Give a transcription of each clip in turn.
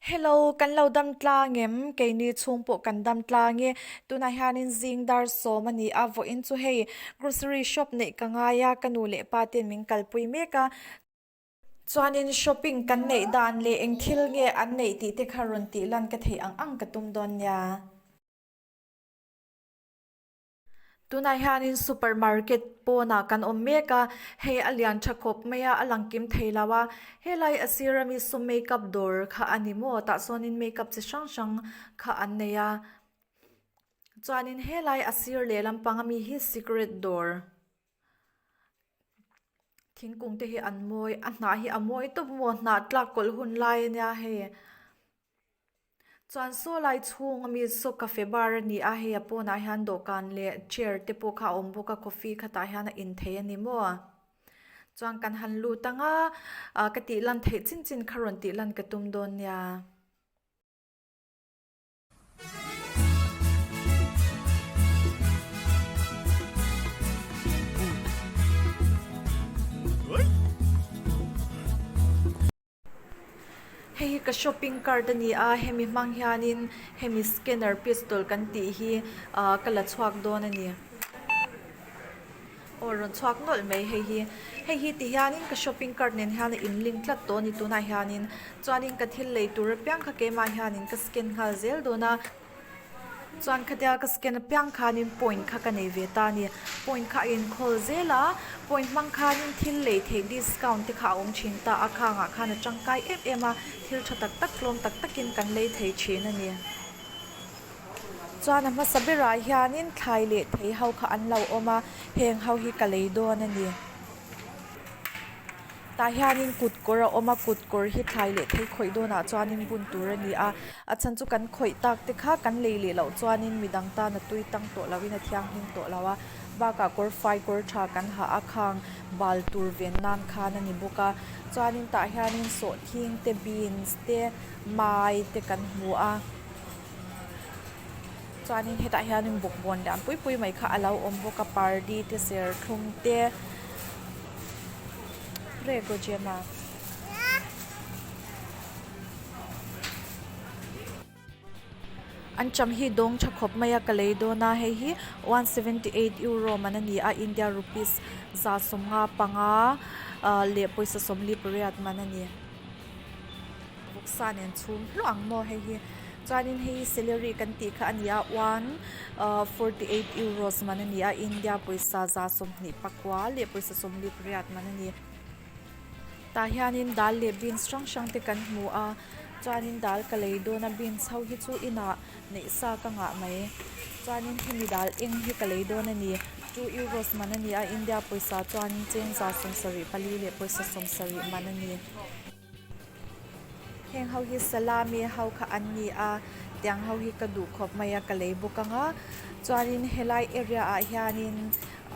Hello, kan lo dam tlang em? Keini chhung pawh kan dam tlang e. Tunah hianin zing dar sawm a ni a, vawiin chu hei grocery shop neih ka ngai a, ka nu leh pa ten min kalpui mek a. Chuanin shopping kan neih dan leh eng thil nge an neih tih te kha rawn tih lan ka theih ang ang ka tum dawn nia. Tunah hianin super market pawnah kan awm mek a, hei a lian tha khawp mai a, a lang kim thei lo a, helai a sir ami saw makeup dawr kha a ni maw tah sawnin makeup chi hrang hrang kha an nei a, chuanin helai a sir lehlam pang ami hi cigarette dawr thingkung te hi an mawi a hnah hi a mawi tawp maw hnah tlak kawlh hun lai a nia hei. Chuan saw lai chhung ami saw cafe bar a ni a hei a pawnah hian dawhkan leh chair te pawh kha a awm bawk a coffee khatah hian a in thei a ni maw chuan kan han lut ang a ah ka tih lan theih chin chin kha rawn tih lan ka tum dawn nia. Hei hi ka shopping cart a ni a hemi hmang hianin hemi scanner pistol kan tih hi ah ka la chhuak dawn a ni aw rawn chhuak nawlh mai hei hi hei hi ti hianin ka shopping cart nen hian a in link tlat tawh a ni tunah hianin chuanin ka thil lei tur apiang kha keimah hianin ka scan nghal zel dawn a. Chuan khatia ka scan apiang khanin point kha ka nei ve ta a ni. Point kha a inkhawl zel a, point hmang khanin thil lei theih discount te kha a awm thin ta a, khangah khan a tangkai em em a, thil tha tak tak tlawm tak takin kan lei thei thin a ni. Chuan a hmasa berah hianin thlai leh thei ho kha an lo awm a, heng ho hi ka lei dawn a ni. Tah hianin kut kawr a awm a, kut kawr hi thlai leh thei khawih dawnah chuanin bun tur a ni a, a chhan chu kan khawih tak te kha kan lei leh loh chuanin midang tan a tui tang tawh loin a thianghlim tawh lo a, bakah kawr fai kawr tha kan ha a khang bal tur ven nan khan a ni bawk a, chuanin tah hianin sawhthing te beans te mai te kan hmu a. Chuanin hetah hianin bawkbawn lian pui pui mai kha a lo awm bawk a pardi te serthlum te prego gem a. An cham hi dawng tha khawp mai a ka lei dawn a hei hi 178 euro man a ni a India rupees 155 leh pawisa 48 man a ni. Vawksa nen chhum hluah ang maw hei hi chuanin hei hi celery kan tih kha a ni a one ah 48 euros man a ni a India pawisa 29 leh pawisa 48 man a ni. Tah hianin dal leh beans hrang hrang te kan hmu a chuanin dal ka lei dawn a beans ho hi chu inah neih sa ka ngah mai chuanin hemi dal eng hi ka lei dawn a ni two euros man a ni a India pawisa chuanin cheng 74 leh pawisa 70 man a ni. Heng ho hi salami ho kha an ni a tiang ho hi ka duh khawp mai a ka lei bawk ang a chuanin helai area ah hianin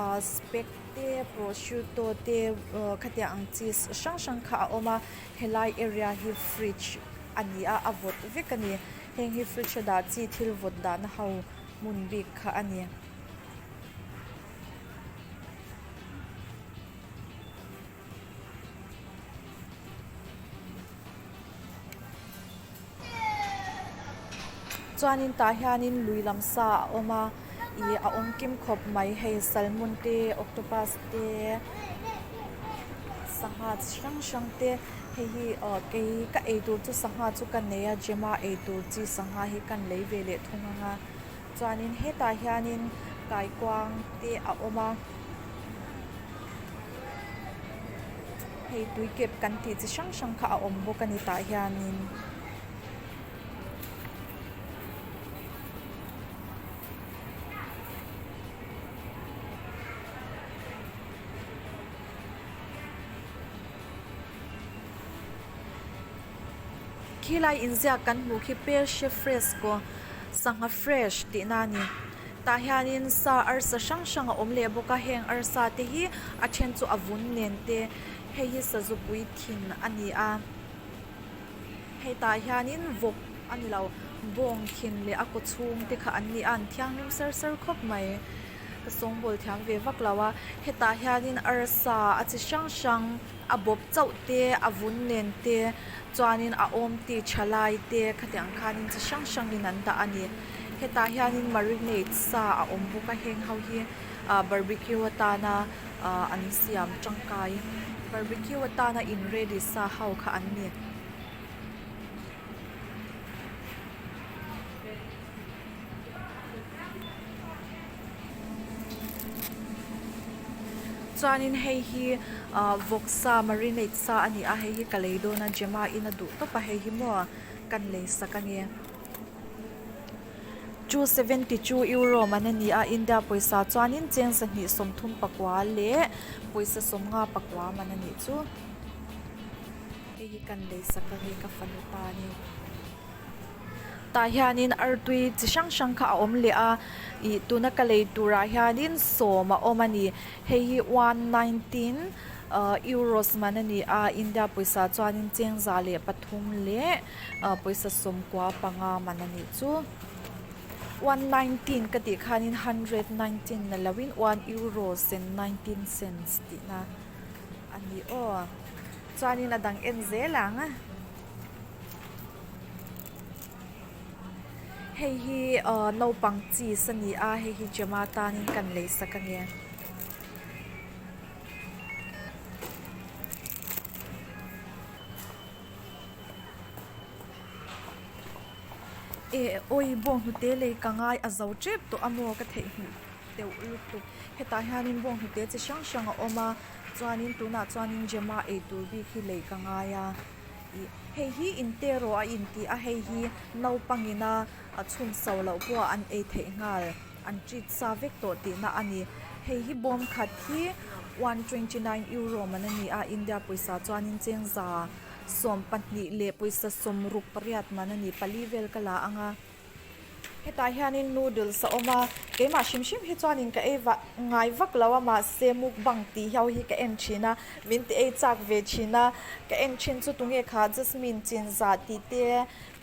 ahh spec te prosciutto te ahh khatiang ang cheese hrang hrang kha a awm a helai area hi fridge a ni a a vawt vek a ni heng hi fridge a dah chi thil vawt dahna ho hmun bik kha a ni. Chuanin tah hianin lui lam sa a awm a ih a awm kim khawp mai hei salmon te octopus te sangha chi hrang hrang te hei hi aw kei ka ei tur chu sangha chu ka nei a gym a ei tur chi sangha hi kan lei ve leh thung ang a. Chuanin hetah hianin kaikuang te a awm a, hei tuikep kan tih chi hrang hrang kha a awm bawk a ni tah hianin. Khilai inziak kan hmuh khi Pesce Fresco sangha fresh tihna a ni. Tah hianin sa arsa hrang hrang a awm leh bawk a, heng arsa te hi a then chu a vun nen te hei hi sazupui thin a ni a. Hei tah hianin vawk a ni lo, bawng thin leh a kaw chhung te kha an ni a, an thianghlim ser ser khawp mai. Ka sawngbawl thiam ve vak lo a, hetah hianin arsa a chi hrang hrang a bawp chauh te a vun nen te chuanin a awm ti tha lai te khatiang khanin chi hrang hrangin an dah a ni. Hetah hianin marinade sa a awm bawk a heng ho hi ah barbecue atana ah an siam tangkai barbecue atana in ready sa ho kha an ni. Chuanin hei hi ah vawksa marinate sa a ni a hei hi ka lei dawn a Gemma in a duh tawp a hei hi maw kan lei sak a ni 272 euro man a ni a India pawisa chuanin cheng 234 leh pawisa 59 man a nih chu hei hi kan lei sak a ni ka fanu tanin. Tah hianin artui chi hrang hrang kha a awm leh a ih tuna ka lei turah hianin sawm a awm a ni hei hi one nineteen ah euros man a ni a India pawisa chuanin chengza leh pathum leh ah pawisa sawmkua panga man a nih chu one nineteen ka tih khanin hundred nineteen na loin one euros and nineteen cents tihna a ni aw chuanin a dang en zel ang. Hei hi ahh naupang cheese a ni a hei hi Gemma tanin kan lei sak a ni. Eh awi bawnghnute lei ka ngai a zo tep tawh a maw ka theihnghilh deuh lutuk hetah hianin bawnghnute chi hrang hrang a awm a chuanin tunah chuanin Gemma eitur bik hi lei ka ngai a. Ih hei hi inte rawh a inti a hei hi naupangin a a chhun so loh pawh an ei theih nghal an treat sa vek tawh tihna a ni hei hi bawm khat hi one 29 euro man a ni a India pawisa chuanin chengza 12 leh pawisa 68 man a ni pali vel ka la ang a. Hetah hianin noodles a awm a, keimah hrim hrim hi chuanin ka ei vah ngai vak lo a mahse mukbang tih ho hi ka en thin a, min ti ei chak ve thin a, ka en thin chu tunge kha Jasmine chinzah tih te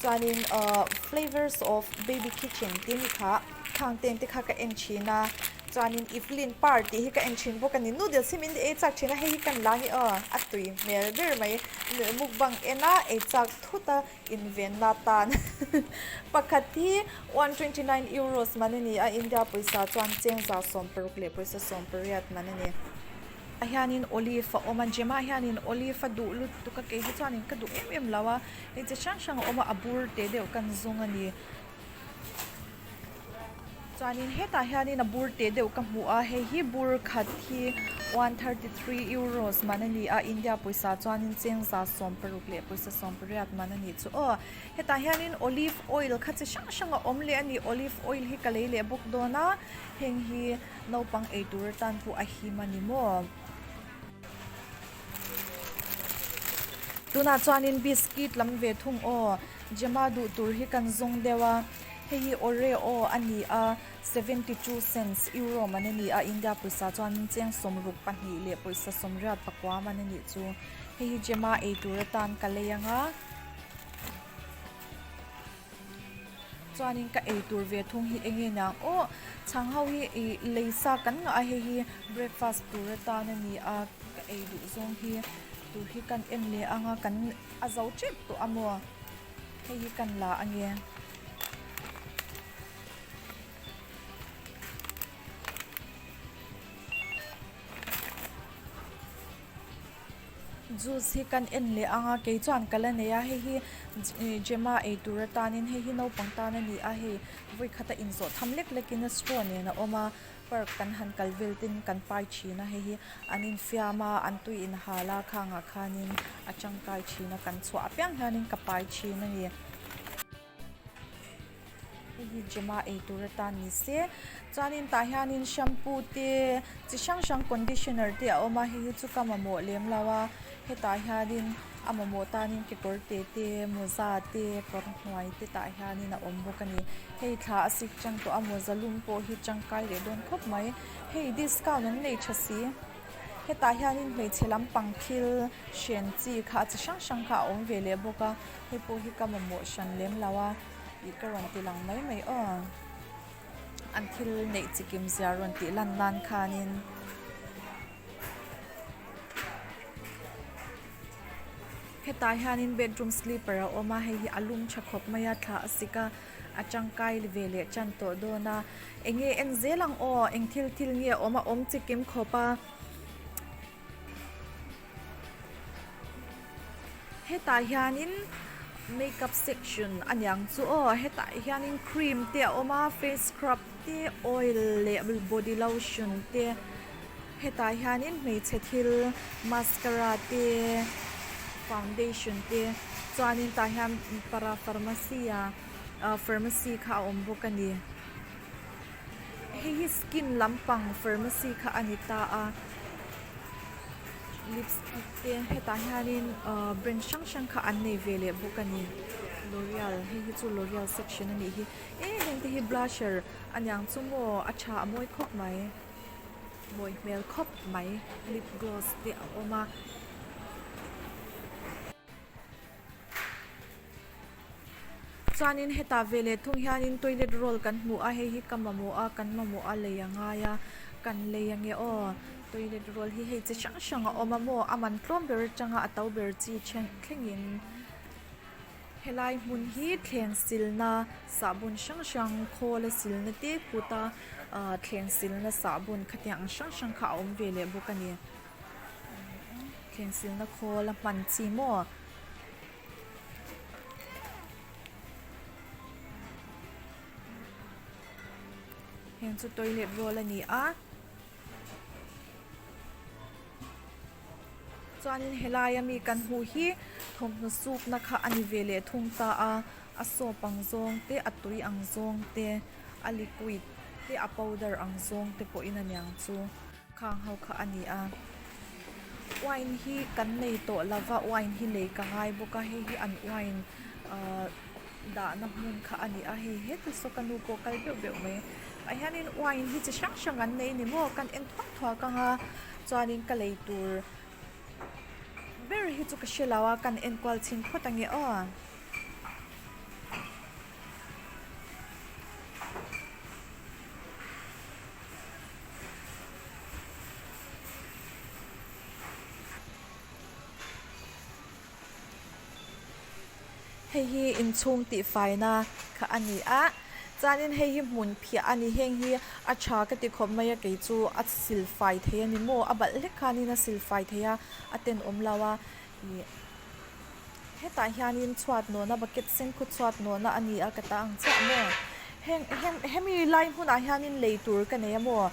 chuanin ahh flavours of baby kitchen tih mi kha khang ten te kha ka en thin a, chuanin Evelyn par tih hi ka en thin bawk a ni, noodles hi min ti ei chak thin a hei hi kan la ni aw a tui hmel ber mai mukbang en a ei chak thut a. Invenna tan pakhat hi 129 euros man a ni a, India pawisa chuan chengza 60 leh pawisa 18 man a ni. Ah hianin olive a awm a, Gemma hianin olive a duh lutuk a, kei hi chuanin ka duh em em lo a, hei chi hrang hrang a awm a, a bur teh deuh kan zawng a ni. Chuanin hetah hianin a bur teh deuh ka hmu a, hei hi bur khat hi 133 euros man a ni a, India pawisa chuanin chengza 16 leh pawisa 18 man a nih chu aw. Hetah hianin olive oil kha chi hrang hrang a awm leh a ni, olive oil hi ka lei leh bawk dawn a, heng hi naupang ei tur atan pawh a him a ni maw. Tunah chuanin biscuit lam ve thung aw, Gemma duh tur hi kan zawng deuh a. Hei hi Oreo a ni a, 72 cents euro man a ni a, India pawisa chuan cheng 62 leh pawisa 89 man a nih chu. Hei hi Gemma ei tur atan ka lei ang a. Chuanin ka ei tur ve thung hi eng nge niang aw, chhang ho hi ih lei sa kan ngah a, hei hi breakfast tur atan a ni a, ka ei duh zawng hi tur hi kan en leh ang a, kan a zo tep tawh a maw. Hei hi kan la a nge. Juice hi kan en leh ang a kei chuan ka la nei a hei hi Gemma ei tur atanin hei hi naupang tan a ni a hei vawi khata inzawh tham lek lekin a straw nen a awm a. Park kan han kal vel ten kan pai thin a hei hi an infiam a an tui inhal a khangah khanin a tangkai thin a kan chhuah apiang hianin ka pai thin a ni. Hei hi Gemma ei tur atan ni se chuanin tah hianin shampoo te chi hrang hrang conditioner te a awm a hei hi chu ka mamawh lem lo a hetah hianin a mamawh tanin kekawr te te mawza te kawr hnuai te tah hianin a awm bawk a ni hei thla a sik chang tawh a mawza lum pawh hi tangkai leh dawn khawp mai hei discount an nei tha si hetah hianin hmeichhe lampang thil hren chi kha chi hrang hrang kha a awm ve leh bawk a hei pawh hi ka mamawh hran lem lo a ih ka rawn ti lang mai mai aw. An thil neih chikim zia rawn tih lan nan khanin. Hetah hianin bedroom slipper a awm a, hei hi a lum tha khawp mai a, thla a sik a, a tangkai ve leh tan tawh dawn a, eng nge en zel ang aw, eng thil thil nge a awm a, awm chikim khawp a. Hetah hianin makeup section a niang chu aw hetah hianin cream te a awm a face scrub te oil leh body lotion te hetah hianin hmeichhe thil mascara te foundation te chuanin tah hian para pharmacy ah pharmacy kha a awm bawk a ni. Hei hi skin lampang pharmacy kha a ni ta a lipstick te hetah hianin ahh brand hrang hrang kha an nei ve leh bawk a ni l'oreal hei hi chu l'oreal section a nih hi eh heng te hi blusher a niang chu maw a tha a mawi khawp mai mawi hmel khawp mai lip gloss te a awm a. Chuanin hetah ve leh thung hianin toilet roll kan hmu a hei hi ka mamawh a kan mamawh a lei a ngai a kan lei ange aw toilet roll hi hei chi hrang hrang a awm a maw a man tlawm ber atanga a to ber chi then thlengin helai hmun hi thleng silna sahbawn hrang hrang khawl a silna te kut a ah thleng silna sahbawn khatiang ang hrang hrang kha a awm ve leh bawk a ni thleng silna khawl a hman chi maw. Heng chu toilet roll a ni a chuanin helai ami kan hmuh hi thawmhnaw sukna kha a ni ve leh thung ta a a soap ang zawng te a tui ang zawng te a liquid te a powder ang zawng te pawhin a niang chu. Khang ho kha a ni a, wine hi kan nei tawh lo va, wine hi lei ka ngai bawk a, hei hi an wine ahh dahna hmun kha a ni a, hei heta saw ka nu pawh kal beuh beuh mai ah hianin wine hi chi hrang hrang an nei a ni maw kan en thuak thuak ang a chuanin ka lei tur ber hi chu ka hre lo a kan enkual chhin phawt ang e aw. Hei hi inchhung tihfaina kha a ni a chuanin hei hi hmun phiah a ni heng hi a tha ka ti khawp mai a kei chu a sil fai thei a ni maw a balh hlek khanin a sil fai thei a a tenawm lo a ih Hetah hianin chhuat nawhna bucket sen khu chhuat nawhna a ni a ka ta ang chiah maw heng hem hemi lai hmunah hianin lei tur ka nei a maw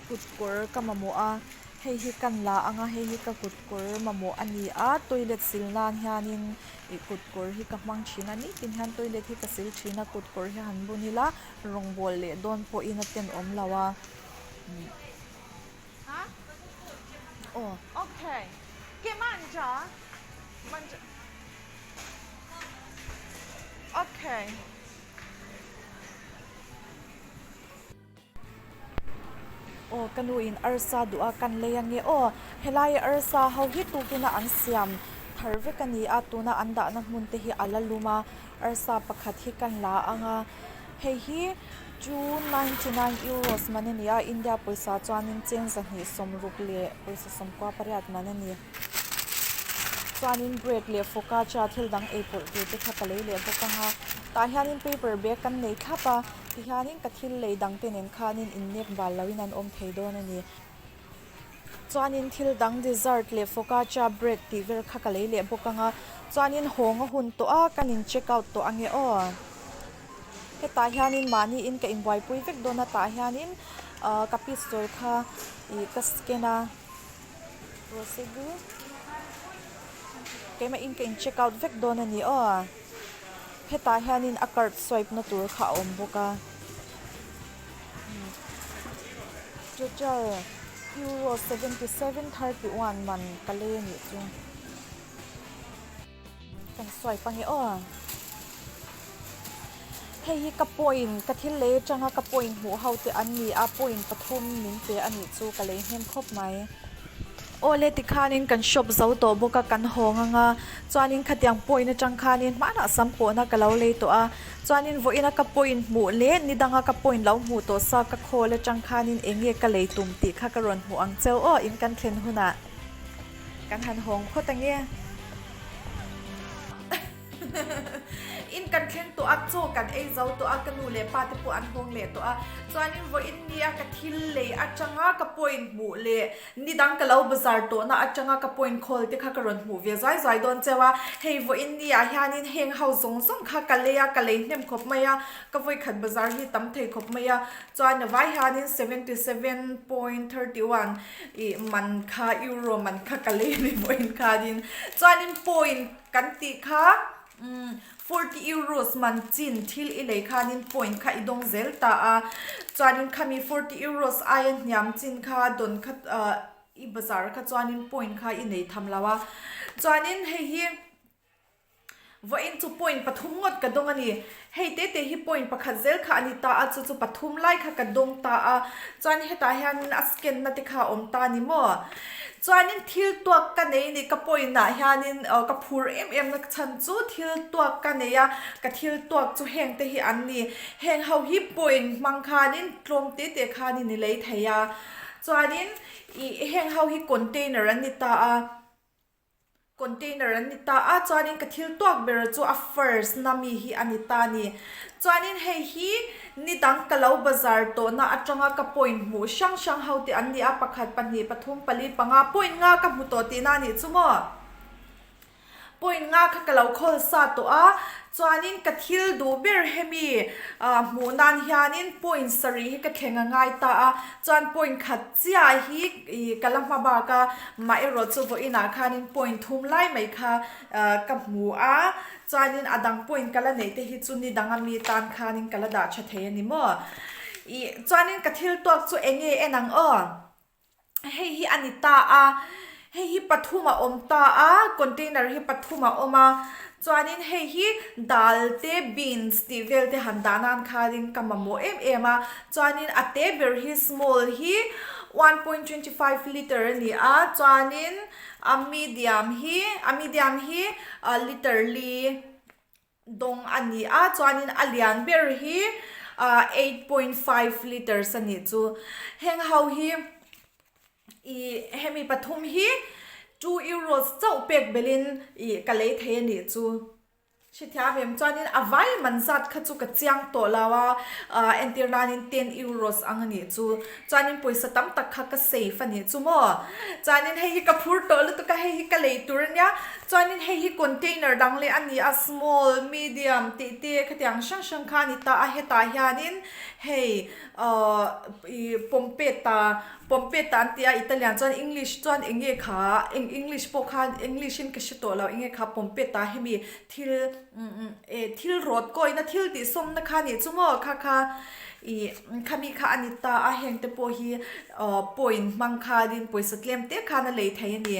kut kawr ka mamawh a hei hi kan la ang a hei hi ka kut kawr mamawh a ni a toilet sil nan hianin ih kut kawr hi ka hmang thin a nitin hian toilet hi ka sil thin a kut kawr hi han bun ila rawngbawl leh dawn pawhin a tenawm lo a. Aw okay ke mangia mangia okay Aw ka nu in arsa duh a kan lei ange aw helai arsa ho hi tukin a an siam thar vek a ni a tuna an dahna hmun te hi a la lum a arsa pakhat hi kan la ang a hei hi Two 99 euros man a ni a, India pawisa chuanin cheng 260 leh pawisa 98 man a ni. Chuanin bread leh focaccia thil dang ei pawlh tur te kha ka lei leh bawk ang a. Tah hianin paper bag kan nei thlap a, tihianin ka thil lei dang te nen khanin innek bal loin an awm thei dawn a ni. Chuanin thil dang dessert leh focaccia bread tih vel kha ka lei leh bawk ang a, chuanin hawng a hun tawh a, kan in check out tawh ange aw. Hetah hianin mahniin ka inbuaipui vek dawn a, tah hianin ahh ka pistol kha ih ka scan a, rosegu keimahin ka in check out vek dawn a ni aw. Hetah hianin a card swipe na tur kha a awm bawk a. Total euro 77.31 man ka lei a nih chu. Kan swipe ange aw. Hei hi ka point ka thil lei atanga ka point hmuh ho te an ni a point pathum min pe a nih chu ka lei hnem khawp mai. Awle tikhanin kan shop zo tawh bawk a, kan hawng anga chuanin khatiang point atang khanin hmanah sam pawhna ka lo lei tawh a, chuanin vawiina ka point hmuh leh ni danga ka point lo hmuh tawh sa ka khawl atang khanin eng nge ka lei tum tih kha ka rawn hmuh ang cheu aw in kan thlen hunah kan han hawng phawt ange. In kan thleng tawh a, chaw kan ei zo tawh a, ka nu leh pa te pawh an hawng leh tawh a, chuanin vawiin nia ka thil lei atanga ka point hmuh leh ni dang ka lo bazar tawhna atanga ka point khawl te kha ka rawn hmuh ve zuai zuai dawn cheu a, hei vawiin nia hianin heng ho zawng zawng kha ka lei a, ka lei hnem khawp mai a, ka vawikhat bazar hi tam thei khawp mai a, chuan a vai hianin 77.31 ih man kha euro man kha ka lei a ni vawiin khanin chuanin point Kan tih kha 40 euros man chin thil i lei khanin point kha i dawng zel ta a, chuanin khami 40 euros aia hniam chin kha dawn kha i bazar kha chuanin point kha i nei tham lo a, chuanin hei hi vawiin chu point pathum ngawt ka dawng a ni, hei te te hi point pakhat zel kha a ni ta a, chu chu pathum lai kha ka dawng ta a, chuan hetah hianin a scan na te kha a awm ta a ni maw? Chuanin thil tuak ka nei ni ka point ah hianin ka phur em em na chhan chu thil tuak ka nei a, ka thil tuak chu heng te hi an ni. Heng ho hi point hmang khanin tlawm te te khanin i lei thei a, chuanin ih heng ho hi container an ni ta a. Container an ni ta a, chuanin ka thil tuak ber chu a first na mi hi a ni ta a ni. Chuanin hei hi ni dang ka lo bazar tawhna atanga ka point hmuh hrang hrang ho te an ni a, pakhat, pahnih, pathum, pali, panga, point nga ka hmu tawh tihna a nih chu maw? Point nga kha ka lo khawl sa tawh a, chuanin ka thil duh ber hemi hmuh nan hianin point sarih hi ka thleng a ngai ta a, chuan point khat chiah hi ih ka la hma bak a, mah erawh chu vawiinah khanin point thum lai mai kha ka hmu a, chuanin a dang point ka la neih te hi chu ni dang a mi tan khanin ka la dah tha thei a ni maw? Ih chuanin ka thil tuak chu eng nge en ang aw? Hei hi a ni ta a, hei hi pathum a awm ta a, container hi pathum a awm a, chuanin hei hi dal te beans tih vel te han dah nan khanin ka mamawh em em a, chuanin a te ber hi small hi 1.25 litre a ni a, chuanin a medium hi a medium hi litre li. Dawng a ni a, chuanin a lian ber hi 8.5 litres a nih chu. Heng ho hi ih hemi pathum hi 2 euros chauh pek belhin ih ka lei thei a nih chu. Hrethiam em? Chuanin a vai man zat kha chu ka chiang tawh lo a, entir nanin 10 euros ang a nih chu. Chuanin pawisa tam tak kha ka save a nih chu maw? Chuanin hei hi ka phur tawh lutuk a, hei hi ka lei tur a nia. Chuanin hei hi container dang leh a ni a, small, medium tih te khatiang hrang hrang kha a ni ta a, hetah hianin hei ahh ih pompeta, pompeta an ti a Italian chuan English chuan eng nge kha eng English pawh khan English in ka hre tawh lo eng nge kha pompeta hemi thil eh thil rawt kawina thil tih sawmna kha a nih chu maw kha kha ih khami kha a ni ta a, heng te pawh hi ahh point hmang khanin pawisa tlem te khan a lei thei a ni.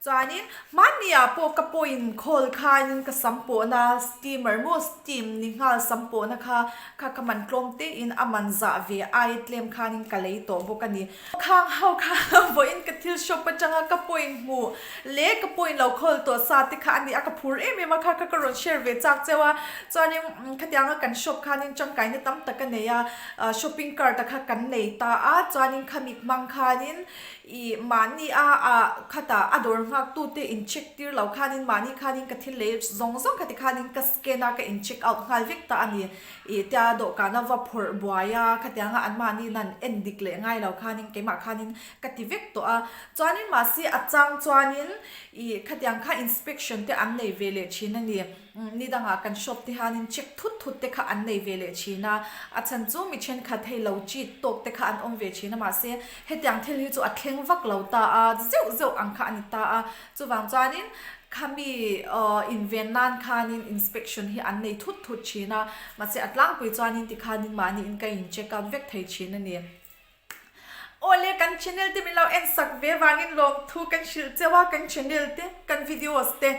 Chuanin hmanni ah pawh ka point khawl khanin ka sam pawhna steamer maw steam ni nghal sam pawhna kha kha ka man tlawm te in a man zah ve aia tlem khanin ka lei tawh bawk a ni. Khang ho kha vawiin ka thil shop atanga ka point hmuh leh ka point lo khawl tawh sa te kha a ni a, ka phur em em a kha kha ka rawn share ve chak cheu a. Chuanin khatianga kan shop khanin tangkaina tam tak a nei a, shopping cart a kha kan nei ta a, chuanin khami hmang khanin Ih, mahni a ah khatah a dawr nghak tu te in check tir lo khanin mahni khanin ka thil lei zawng zawng kha ti khanin ka scan a ka in check out nghal vek ta a ni. Ih, tia dawhkana va phawrh buai a khatianga an mahni nan en dik leh ngai lo khanin keimah khanin ka ti vek tawh a. Chuanin mahse a chang chuanin ih khatiang kha inspection te an nei ve leh thin a ni. Ni dangah kan shop te hianin check thut thut te kha an nei ve leh thin a, a chhan chu mi thenkhat hei lo cheat tawk te kha an awm ve thin a, mahse hetiang thil hi chu a thleng vak lo ta a, zeuh zeuh ang kha a ni ta a, chuvang chuanin khami inven nan khanin inspection hi an nei thut thut thin a, mahse a tlangpui chuanin tikhanin mahni in ka in check up vek thei thin a ni. Awle kan channel te min lo en sak ve vangin lawmthu kan hrilh cheu a, kan channel te kan videos te.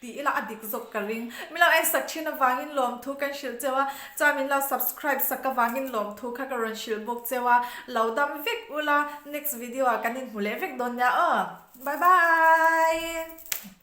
Tih ila a dik zawk ka ring. Min lo en sak thin avangin lawmthu kan hrilh cheu a, chuan min lo subscribe sak avangin lawmthu kha ka rawn hrilh bawk cheu a, lo dam vek ula, next video ah kan inhmu leh vek dawn nia aw. Bye bye.